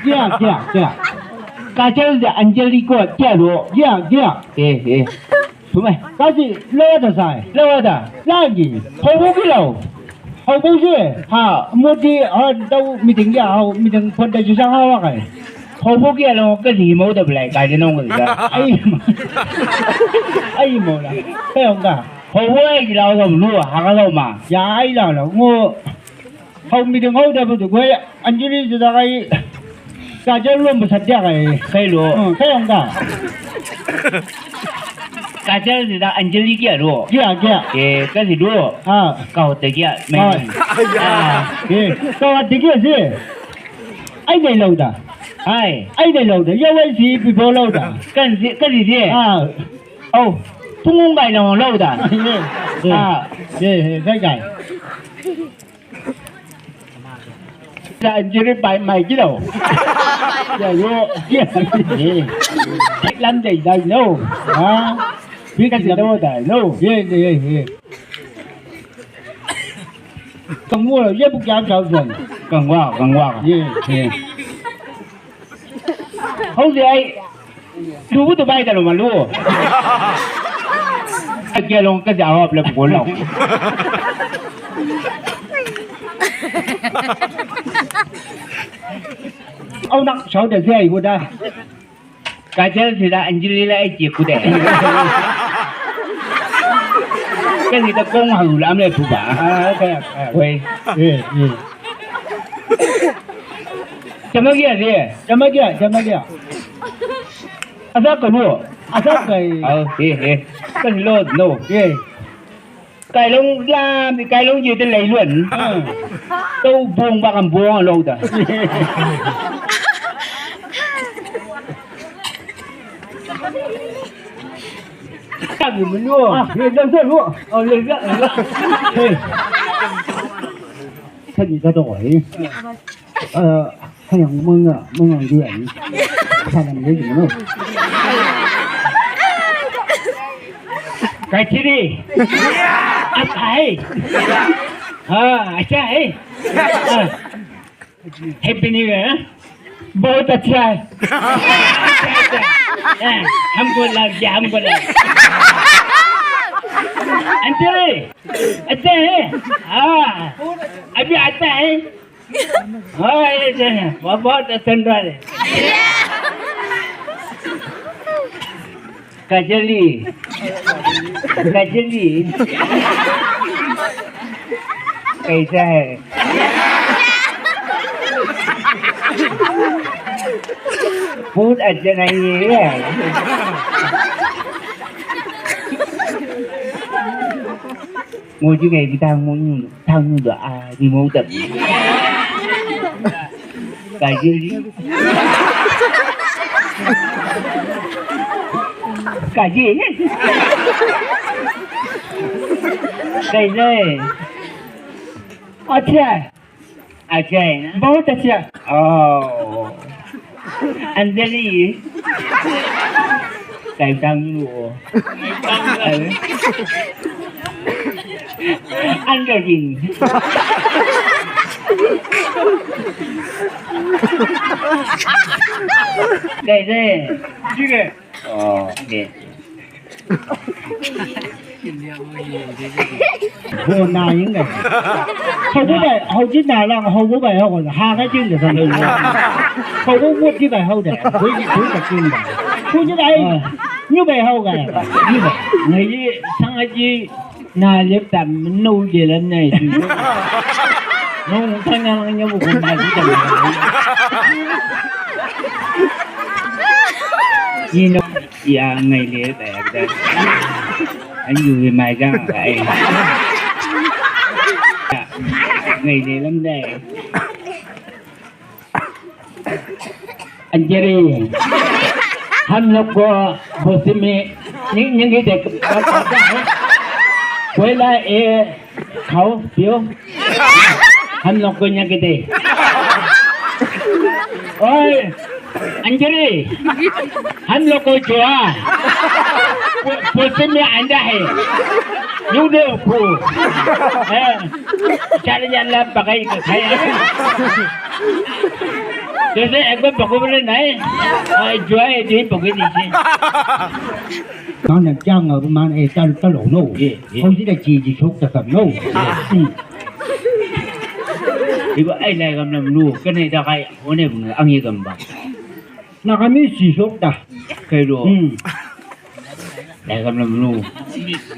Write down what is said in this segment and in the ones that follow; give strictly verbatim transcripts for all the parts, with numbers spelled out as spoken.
Kia, kia, kia. Kajal de Anjali ko kia do. Kia, kia. Eh, eh. Tumai. Kasi, lewat dah saya. Lewat dah. Lagi. Hau bo ki lau. Hau bo si. Ha, modi, ha, dau meeting ya, hau meeting pon da jisang hawa kai. Hau bo ki lau kasi mau da belai kai nong da. Ai. Ai mau la. Kai ong ka. Hau bo ai ki lau da lu, ha ka lau ma. Ya ai lau lau. Ngo. Hau meeting hau da betul gue Anjali sudah kai. Kajal lu besar dia kai. Kai lu. Hmm, kai ong ka. Kajal sudah Anjali kia lu. Kia, kia. Eh, kasi lu. Ah. Kau te kia. Ah. Eh, kau te kia si. Ai dai lau da. Ai. Ai dai lau da. Ya wai si pi bo lau da. Kan si, kasi si. Ah. Oh. Tungung kai lau lau da. Eh, eh. Ah. Eh, eh, kai kai. Sa Anjali bai mai ki lau. Ya, yo, ya. Lam dai dai no. Ha? Bi ka dai dai no. Ye, ye, ye. Kangwa, ye bu kya sa sa. Kangwa, kangwa. Ye, ye. Hau de ai. Lu bu tu bai ta lo ma lu. Kia long ka jawab le pukul lo. Au nak sau de sai bu da. Kajal sudah Anjali la ai ji ku de. Kan kita kong hau lam le pu ba. Ah, kaya, kaya. Wei. Ye, ye. Jamagia de. Jamagia, jamagia. Asa ka lu. Asa ka i. Oh, eh, eh. Kan lo, no. Ye. Kai long lam, kai long ye de lai luan. Hmm. Tau bung ba kan bung lo da. Kami menua. Ah, ye dah dah lu. Oh, le dah. Hei. Kan kita tu, eh. Eh, hai yang menga, menga dia ni. Salam dia ni, no? Kachiri. Apa hai? Ah, acha hai. Ah. Happy New Year. बहुत अच्छा है। हाँ, हमको लग गया, हमको लग गया। अंजलि, अच्छा है? हाँ, अभी आता है। Hai, ete, wabot atan dua le. Kajali. Kajali. Kaisa hai. Put aja na ye. Ngoji ngai bi tang nyu, tang nyu da, ah, di mau da. Kaji. Kaji. Kaji. Acha. Acha hai na? बहुत अच्छा. Oh. Anjali. Kai tang lu. Anjali. Kai de. Jire. Oh, okay. Ho na ing ga. Hau bo bai, hau ji na la, hau bo bai hau ga. Ha ga jing ga sa. Hau bo mo ji bai hau da. Ho ji, ho ji ka jing ga. Ho ji bai. Ni bai hau ga. Ni bai. Ngai ji sang a ji na lep tam no je lan nai. No tang na ngai mo ko na ji ta. Ni no. Ia ngai le ta ia ta. An yu hi mai jang ai. Ngai le lam dai. Anjali. हम लोग को बोसी में नहीं नहीं देख. कोयला ए खाओ पियो. हम लोग को यहाँ के दे. ओए, अंजलि, हम लोग को जो है, पो-, पोसे में अंडा है. यू दे को. हैं, चल जा ला पकाई के खाए. Kese ekbar bako bole nai. Ai, juai di bako di si. Mana jang aru mana e tal talo no. Ye, ye. Kau sida ji ji sok takam no. Hmm. Ibu ai lai gam nam lu. Kena ida kai one bunga angi gam ba. Na kami si sok ta. Kai do. Hmm. Lai gam lam lu.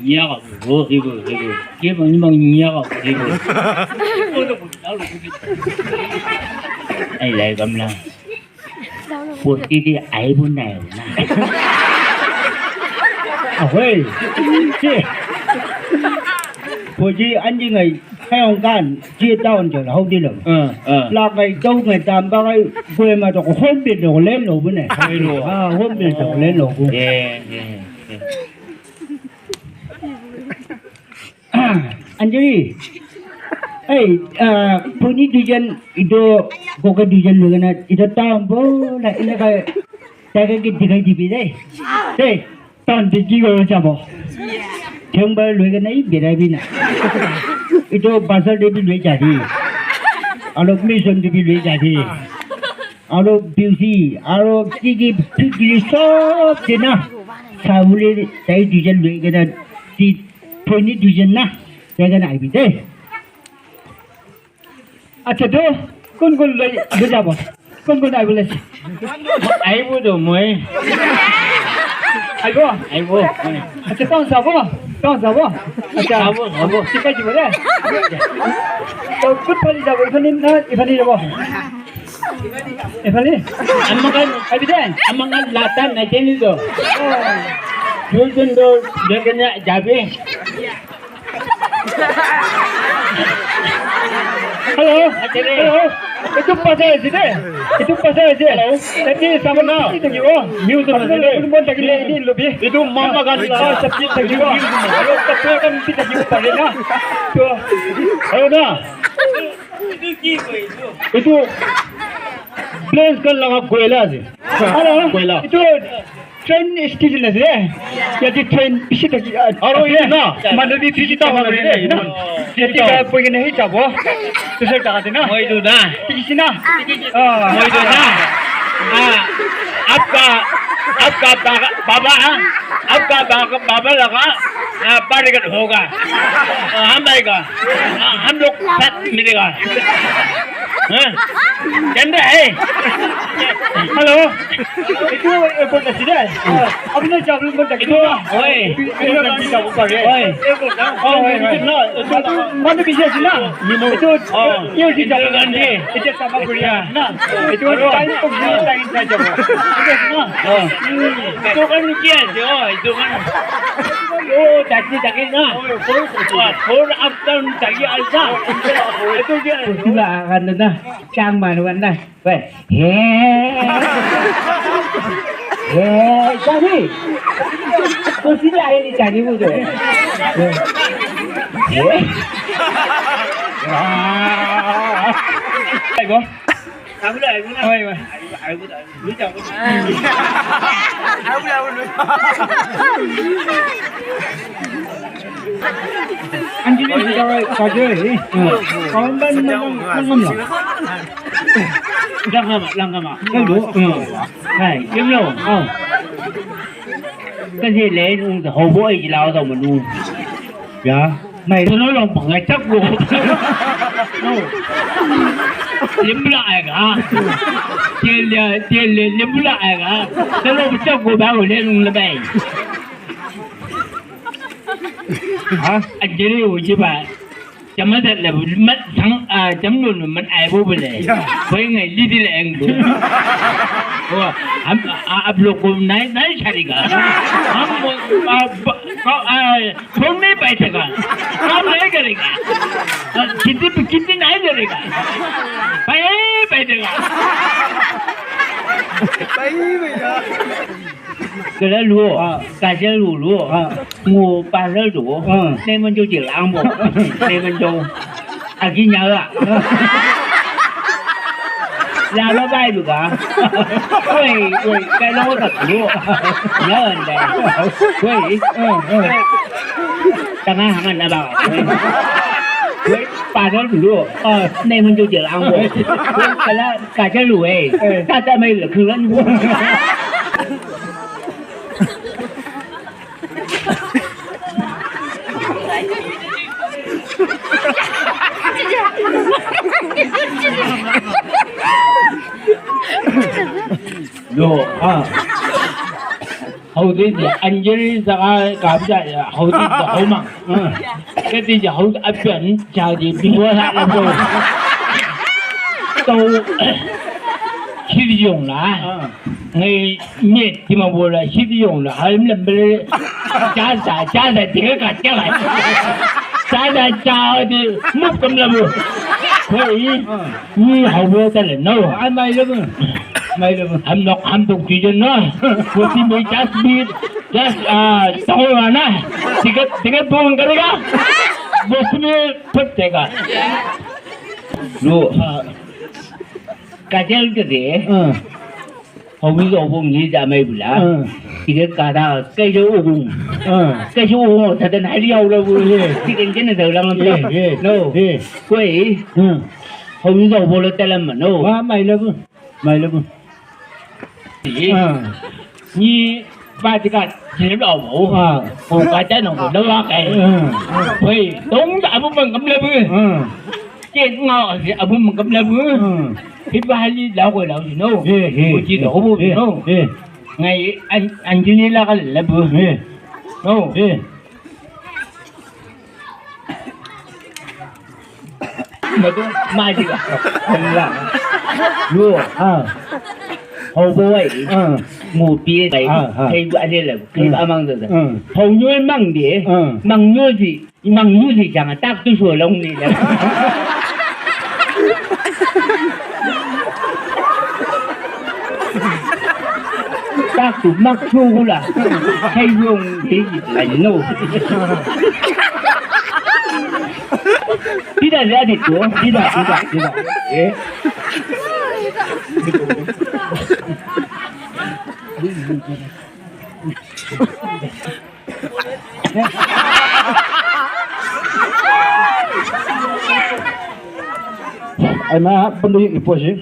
Nia ka bu, ibu, ibu. Dia bang ni bang nia ka bu, ibu. Ai lai gam lam. Poti di ai bu nai na. Ahoi. Si. Poti anjing ai. Hei, ong kan, cie taon cie la, hau di lo. Eh, eh. Lak ngai, tau ngai, tamba ngai, gue ma tok, hon bil tok, len lo bu ne. Len lo. Ah, hon bil tok, len lo bu. Eh, eh, eh. Anjali. Hei, ah, poni dujan, ido, goka dujan lo gana, ido taon bo, la, ina ka, taga ki diga di bi dai. Hei. Tan tiki ko jabo. Tiang ba lui kana i bira bina. Ito pasal de bi lui jadi. Alo mission de bi lui jadi. Alo beauty, alo tiki tiki sob dina. Sabule tai dujan lui kana ti poni dujan na. Dia kana ai bi dai. Acha do, kun kun lo, lo jabo. Kun kun ai bole. Ai bu do moi. Ai bu. Ai bu. Acha tong sabo, tong sabo. Acha. Sabo, sabo. Sikai jibo de. To kut pali jabo, ifani na, ifani jabo. Ifani. Amangan, ai bide. Amangan latan na jeni do. Jujun do, dekenya jabe. Hello? Hello? Itu pasal sih deh. Itu pasal sih. Hello? Tapi sama na. Itu juga. News sama sih deh. Itu mau makan lah. Tapi itu juga. Kalau tapi kan kita juga pada na. Tuh. Hello na. Itu. Itu. Plans kan langa goela sih. Hello. Goela. Itu. Train station ase. Yati train bisi thaki, ah, aro ina na. Manobi bisi ta manobi na. Yati ka poi kena hita bo. Tusar ta kate na. Moi du na. Tiki sina. Ah. Moi du na. Ah, आपका, आपका बाबा, बाबा, हाँ? आपका बाबा लगा, हाँ, पार्टी का होगा। हाँ, हम आएगा। हाँ, हम लोग साथ मिलेगा। हाँ? चंद्र है। Hello. Itu, eh, kau tak sida? Apa nak jawab lu kau tak sida? Oi. Itu kan kita buka ya. Oi. Oh, oi, oi. Mana bisa sih na? Itu, oh, iya, kita Indira Gandhi. Itu sama kuliah. Nah, itu kan time untuk dia time saja. Itu sih na. Oh. Itu kan rupiah sih, oh, itu kan. Oh, jadi jadi na. Oh, for after jadi aja. Itu dia. Itu lah kan na. Chang manuan na. Weh. He. He, jadi. Kau sini aja ni jadi muda. He. Ayo. Ayo, ayo. Anjing ni kau kau je, eh. Kau kan nang nang lah. Lang kama, lang kama. Kau do. Hai, diam lo. Oh. Kan dia lain ung dah hobo ai jilau tau menu. Ya. Mai tu nolong pangacak gua. Lim bela ai ka. Dia dia dia lim bela ai ka. Kalau pecah gua baru dia nung lebay. Ha? Anjali uji ba. Jama da le mat sang a jam lo no man ai bo bele. Koi ngai li di le eng bo. Wa, am a ab lo ko nai nai chari ga. Am bo a ba ko a phone mein baithega. Kaam nahi karega. Kiti kiti nahi karega. Bhai baithega. Bhai bhaiya. Kala luo, kaja luo luo. Ngo pasal tu. Neman jo jilang bo. Neman jo. Agi nyala. Lalo bai juga. Woi, woi, kalau tak luo. Jangan deh. Woi. Tengah hangan abang. Woi. Padahal dulu, eh, nai menjujur anggo. Kalau kata lu, eh, eh, kata mai lu, keluar lu. Lo, ah. Hau di ja anjali saka kabja ya, hau di ja hau mang. Ah. Kati ja hau apian jadi biwa sa na to. Tau sidi yong la. Ah. Ngai miet di ma bola sidi yong la. Halim lembe jasa, jasa, tiga kat, tiga kat. Jasa, jasa di muk kam labu. Koi. Ah. Ni hau bo tale, no. Ai, mai lebu. Mai lebu. Ham nok, ham tok tijen, no. Kuti mai jas bit, jas, ah, tango na. Tiga, tiga tuang karega. Bos mi pet tega. Lo, ah, kajal gede. Ah. Hau mi ga obong ni ja mai bula. Ah. Tiga kada, kai jo obong. Ah. Kai jo obong, tatan hari au labu. Eh. Tiga jene da ulang. Eh, eh. No. Eh. Koi. Hmm. Hau ni ga bolo talam no. Wa, mai lebu. Mai lebu. Ah. Ni ba ti ka jilib au. Ah. Ko ka ta no ko da wa kai. Ah. Wei, tong da abu mang kam lebu. Ah. Ke nga abu mang kam lebu. Ah. Hi ba hali da ko la no. Eh, eh, ko ti da ko bu eh, no. Eh. Ngai an, anjini la ka lebu. Eh. No. Eh. Madu, maju. Allah. Yo, ah. Hau bawai. Ah. Mu pie dai. Ah, ah. Kai ba ale la, kai ba amang da. Ah. Hau nyoi mang di. Ah. Mang nyoi di. Mang nyoi di jangan tak tu so long ni la. Taktu maksugula. Kaibong di, ano. Tidak jadi tu, tidak, tidak, tidak. Eh. Ai ma, pendu ipo si.